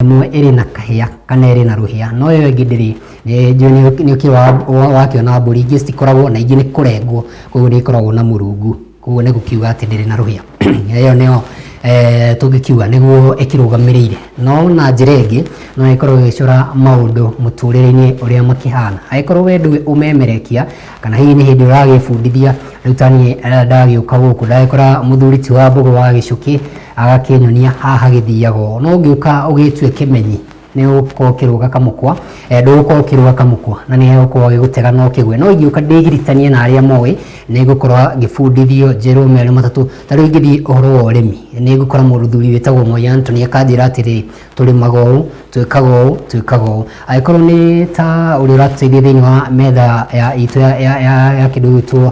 Ĩmwe ĩrĩ na kahĩa kana ĩrĩ na rũhĩa, no ĩyo ĩngĩ ndĩrĩ. Nĩ njũĩ nĩ ũkĩrĩ wakĩona mbũri ingĩ citikoragwo na ingĩ nĩ kũrengwo, koguo nĩ ikoragwo na mũrungu, koguo nĩ gũkiuga atĩ ndĩrĩ na rũhĩa. Ĩyo nĩyo tũngĩkiuga nĩguo ĩkĩrũgamĩrĩire. No na njĩra ĩngĩ no ĩkorwo ĩgĩcora maũndũ mũtũrĩre-inĩ ũrĩa makĩhana. Angĩkorwo we ndũĩ ũmemerekia kana hihi nĩ hĩndĩ ũragĩbundithia, rĩu ta niĩ ndagĩũka gũkũ ndagĩkora mũthuri ti wa Mbũgũ wa Gĩcũkĩ, agakĩnyonia haha hagĩthiagwo ũũ. No ũngĩũka ũgĩtue kĩmenyi nĩ ũgũkorwo ũkĩrũga kamũkwa, ndũgũkorwo ũkĩrũga kamũkwa na nĩ egũkorwo agĩgũtega na ũkĩgwe. No ingĩũka ndĩgiritanie na arĩa moĩ nĩ ngũkorwo ngĩbundithio njĩrwo merĩ matatũ. Ta rĩu ingĩthiĩ ũhoro wa ũrĩmi nĩ ngũkora mũthuri wĩtagwo Moi Anthony akanjĩra atĩrĩrĩ, tũrĩmaga ũũ, twĩkaga ũũ, twĩkaga ũũ. Angĩkorwo nĩ ta ũrĩa ũratũteithia thĩinĩ wa metha ya itũ ya, ya, ya, ya kĩndũ gĩgwĩtwo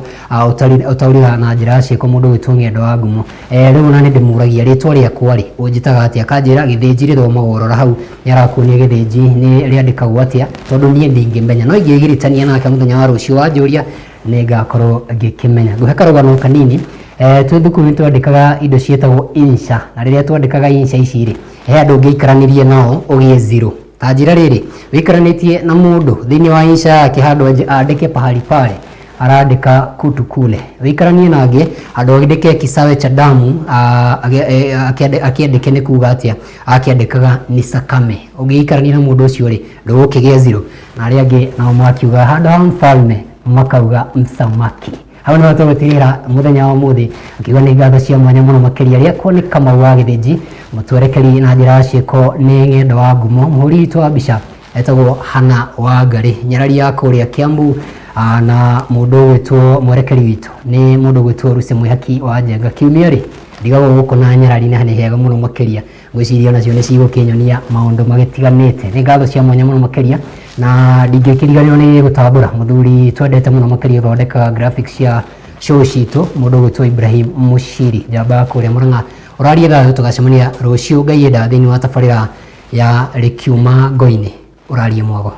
ũtaũri na njĩra ya ciĩko mũndũ ũgwĩtwo Ng'endo wa Ngumo. Rĩu ona nĩ ndĩmũragia rĩtwa rĩakwa rĩ, ũnjĩtaga atĩa? Akanjĩra Gĩthĩnji rĩthomagwo rora hau, nĩ arakuonia Gĩthĩnji nĩ rĩandĩkagwo atĩa, tondũ niĩ ndingĩmenya. No ingĩgiritania nake mũthenya wa rũciũ wanjũria nĩ ngakorwo ngĩkĩmenya. Ngũhe karũgano kanini. Twĩ thukuru nĩ twandĩkaga indo ciĩtagwo insha, na rĩrĩa twandĩkaga insha ici rĩ, he andũ ũngĩaikaranirie nao ũgĩe zero. Ta njĩra rĩrĩ, wĩikaranĩtie na mũndũ thĩinĩ wa insha yake handũ andĩke pahali pale, arandĩka kutu kule. Wĩikaranie na angĩ handũ andĩke kisawe cha damu, akĩandĩke nĩ kuga atĩa, akĩandĩkaga ni sakame. Ũngĩikarania na mũndũ ũcio rĩ, ndũgũkĩgĩa zero. Na arĩa angĩ nao makiuga handũ ha mfalme makauga msamaki. Hau nĩho tũgũtigĩra mũthenya wa ũmũthĩ, ngiuga nĩ ngatho cia mwanya mũno makĩria. Rĩakwa nĩ Kamau wa Gĩthĩnji, mũtwerekeri na njĩra ya ciĩko nĩ Ng'endo wa Ngumo, mũhũri witũ wa mbica etagwo Hana wa Ngarĩ, nyarari ya kũrĩa Kiambu, na mũndũ ũgwĩtwo mwerekeri witũ nĩ mũndũ ũgwĩtwo Lucy Mwĩhaki wa Njenga. Kiumia rĩ, ndigagwo gũkũ na nyarari na nĩ hega mũno makĩria. Ngwĩciria onacio nĩ cigũkĩnyonia maũndũ magĩtiganĩte. Nĩ ngatho cia mwanya mũno makĩria na ndingĩkĩriganĩrwo nĩ gũtambũra mũthuri twendete mũno makĩria ũthondekaga graphics cia show citũ, mũndũ ũgwĩtwo Ibrahim Mushiri, njamba ya kũrĩa Murang'a. Ũrarie thayũ, tũgacemania rũciũ Ngai enda thĩinĩ wa tabarĩra ya Rĩkiuma Ngo-inĩ. Ũrarie mwago.